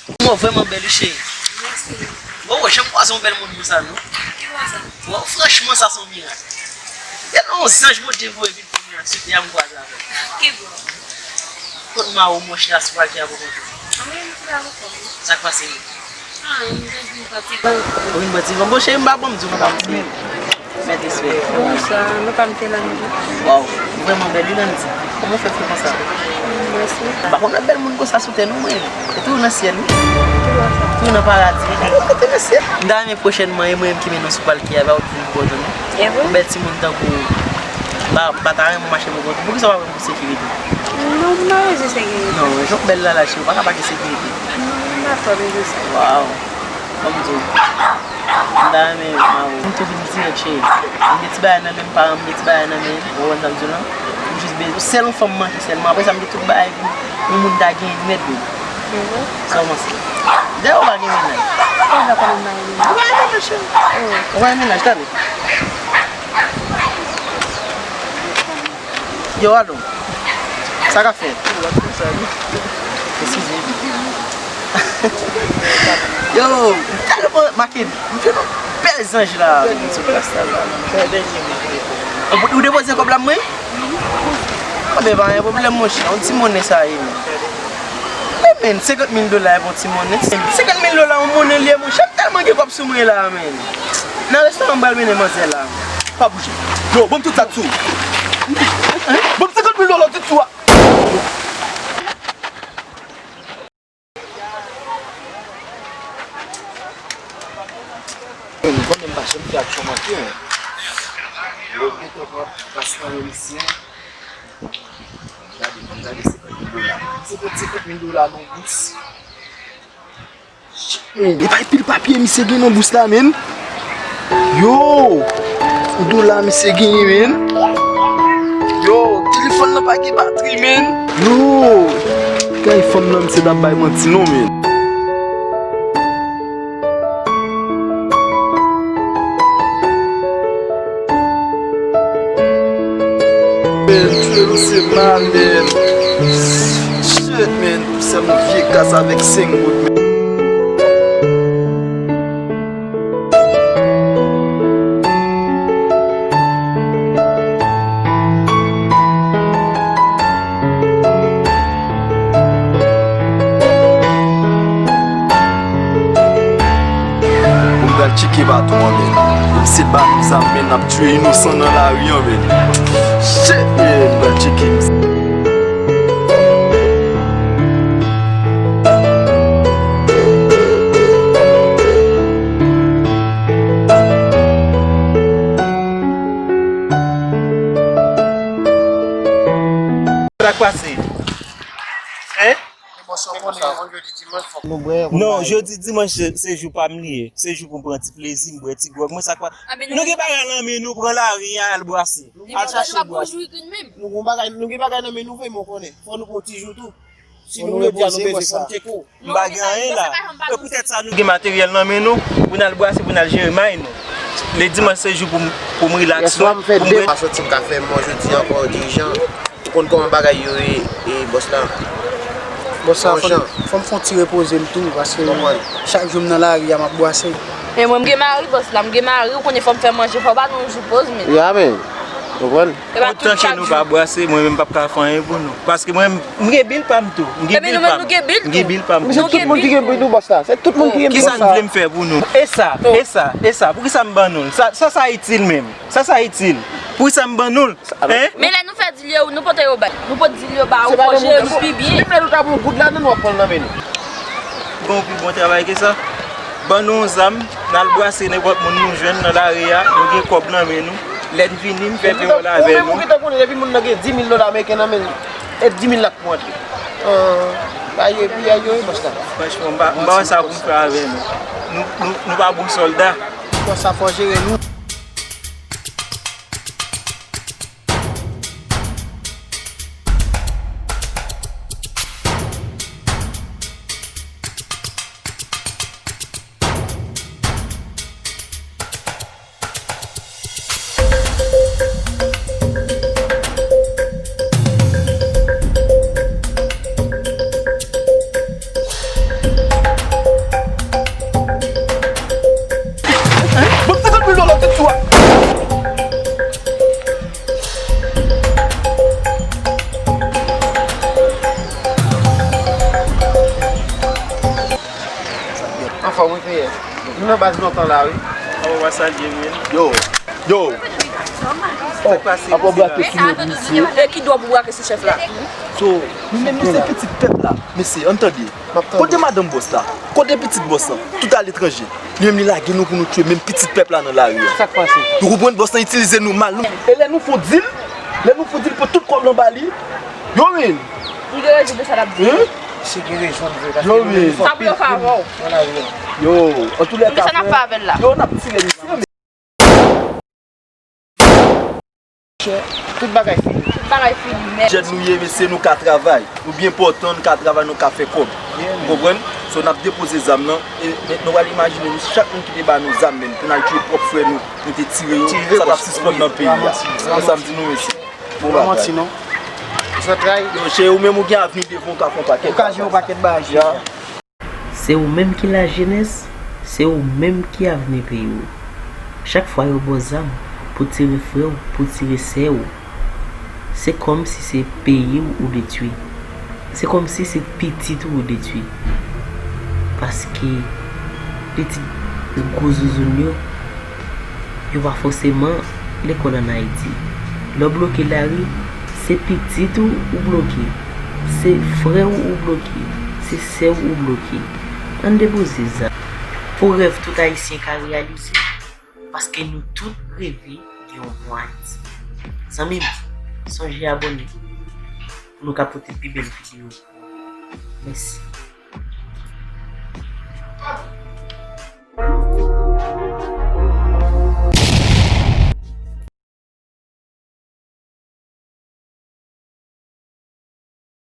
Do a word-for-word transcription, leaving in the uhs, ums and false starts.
Mwen vrèman bèl wi cheri. Mèsi. Bon, mwen janm kwaze yon bèl moun konsa non. Ki konsa? Bon, franchman sa se yon mirak. Gen yon zanj Bondye voye vin pou mwen sou tè a m kwaze avè l. Ki bò? Kot Mawo monchè a si pral fè avè kontre. Anmwey, nou pral avè kontre. Sa k pase? Ah, m te vin pran ti van. Ou vin pran ti van? Bon cheri, m pa bon, m di w m pa bon. Mèt respè. Bonswa, nou pa mete la menm. Waw, ou vrèman bèl wi Landy. Kòman w fè fre konsa? Mèsi. M pa konn wè bèl moun konsa sou tè non mwen. E tou nan syèl wi. Tou nan paradi. Kote nan syèl? M ta renmen pwochènman e mwen menm ki mennen w sou palkè a, ba w ki vin pou kont ou non. E vre? Yon bèl timoun tankou w. M pa, m pa ta renmen w mache pou kont ou. Poukisa w pa pran pou sekirite? Non, m pa bezwen sekirite. Non, jan w bèl la la cheri, w pa ka pa gen sekirite. Non, m pa twò bezwen sa. Waw. Ban m di w. M ta renmen Mawo. M tou vin dirèk cheri. M gen ti bagay nan men m, paran m gen ti bagay nan men m. Ou konprann sa m di w lan? M jis bezwen sèl yon fanm manke sèlman. Apre sa, m gen tout bagay pou yon moun ta genyen nèt wi. Mhm. Sa w panse? Dayè ou pa gen mennaj. Ou pa konnen m pa gen mennaj. Ou pa gen mennaj cheri. Oh. Ou pa gen mennaj, tande. Yo, Adon. Sa k ap fèt? Eskize. Yo, tèlman make, m fè yon bèl zanj la. Ou, ou depoze kòb la mwen? Anben, pa gen pwoblèm, monchè. Yon ti monnen sa ye, men. Men, men, senkant mil dola, e pa yon ti monnen. Senkant mil dola, yon monnen li ye, monchè. M tèlman gen kòb sou mwen la, men. Nan restoran, m pral mennen manzè la. Pa bouje. Yo, ban m tout sa k sou ou. Ban m senkant mil dola, tout sou a. Ou konnen m pa janm fè aksyon manke, men. Lè w gentan pran pastan ayisyen, gade, gade senkant mil dola. Se pou senkant mil dola nan bous. Shit, men, e pa pil papye misye gen nan bous la, men. Yo! Yon dola misye genyen, men. Yo, telefòn nan pa gen batri, men. Yo! Kay fanm nan misye t ap bay manti non, men. Men, tchwe misye mal, men. Shit, men. Sèlman vye kas avèk senk goud, men. M pral tcheke baton an, men. Misye ba nou zam, men, n ap tiye inosan nan lari an, men. Shit, men, m pral tcheke misye. Sa k pase? Hein? Non, jodi dimanch se, se jou pa m li ye. Se jou pou m pran ti plezi, m bwè ti gwòg. Mwen sa k pa. Nou gen bagay nan men nou, pran lari a, al bwase. Al chache bwase. Nou gon bagay, nou gen bagay nan men nou vre, men w konnen. Fò nou pran ti jou tou. Si nou vle di a, nou bezwen konn tcheke w. M pa gen anyen la. E poutèt sa nou gen materyèl nan men nou, pou n al bwase, pou n al jere may nou. Le dimanch se jou pou m, pou m rilaks mwen, pou m ret. Pa santi m ka fè mò jodi ankò, dirijan. Ou konn kòman bagay yo ye, e, bòs la? Bòs la, fò m, fò m fè yon ti repoze m tou, paske chak jou m nan lari a, m ap bwase. E mwen, m gen mari, bòs la, m gen mari, ou konnen fò m fè manje, fò w ba nou yon jou poz, men. Ya, men. Konprann? Otan ke nou pa bwase, mwen menm m p ap ka fè anyen pou nou. Paske mwen, m gen bil pa m tou. M gen bil pa m. M gen bil pa m tou. Tout moun ki gen bil tou, bòs la. Se tout moun ki gen bil sa. Kisa n vle m fè pou nou? E sa, e sa, e sa. Poukisa m ban nou l? Sa, sa, sa itil menm? Sa, sa itil? Poukisa m ban nou l? Hein? Men lè nou fè dil yo, nou pote yo bay. Nou pot dil yo ba ou, fò jere nou pi byen. Menm lè nou ta pran goud ladan, nou ap pran l nan men nou. Gon pi bon travay ke sa. Ban nou yon zam, n al bwase nenpòt moun nou jwenn nan lari a, nou gen kòb nan men nou. Lè n vini, m fè pewòl avè nou. Ou menm ou gentan konnen, depi moun nan gen dis mil dola ameriken nan men l, e dis mil la k pou antre. An, bagay yo pi, bagay yo pi, bòs la. Franchman, m pa, m pa wè sa pou m fè avè nou. Nou, nou, nou pa bon sòlda. Konsa fò jere nou. Kòman w ye? Nou nan baz lontan la, wi. Kòman w salye, wi? Yo, yo. Oh, ap w brake sou yo, misye. E ki dwòp ou brake sou chèf la? So, nou menm nou se pitit pèp la. Mesye, ann tande. Kote madanm bòs la? Kote pitit bòs lan? Tout aletranje. Li menm li lage nou pou nou tchwe menm pitit pèp la nan lari a. Sa k pase? Nou konprann bòs lan itilize nou mal. E lè nou fon dil, lè nou fon dil pou tout kòb lan ba li, yo menm. Li gen rezon de sa l ap di. Hein? Si gen rezon vre, paske yo menm fò pil pou nou nan lari a. Yo, antoulèka, sa n ap fè avè l la? Yo, n ap tire misye. Tout bagay fini. Tout bagay fini, mèt. Jèn nou ye, mesye, nou ka travay. Nou byen pòtan, nou ka travay, nou ka fè kòb. Ou konprann? So, n ap depoze zam nan. E men, nou pral imajine nou, chak moun ki te ba nou zam, menm, pou n al tchwe pwòp frè nou, nou te tire yo, sa t ap sispann nan peyi a. Se sa m di nou, mesye. Bon bagay. Yo, cheri, ou menm ou gen avni devan w, ka fè yon pakèt bagay. Ou ka jwe yon pakèt bagay, cheri. Se ou menm ki lajenès, se ou menm ki avni peyi w. Chak fwa yo ba w zam pou tire frè w, pou tire sè w, se kòmsi se peyi w ou detwi. Se kòmsi se pitit ou ou detwi. Paske pitit gwo zouzoun yo, yo pa fòseman lekòl ann Ayiti. Lè w bloke lari, se pitit ou ou bloke, se frè w ou bloke, se sè w ou bloke. Ann depoze zam. Fo rèv tout Ayisyen ka reyalize, paske nou tout reve de yon bon Ayiti. Zanmi m, sonje abòne pou nou ka pote pi bèl videyo. Mèsi.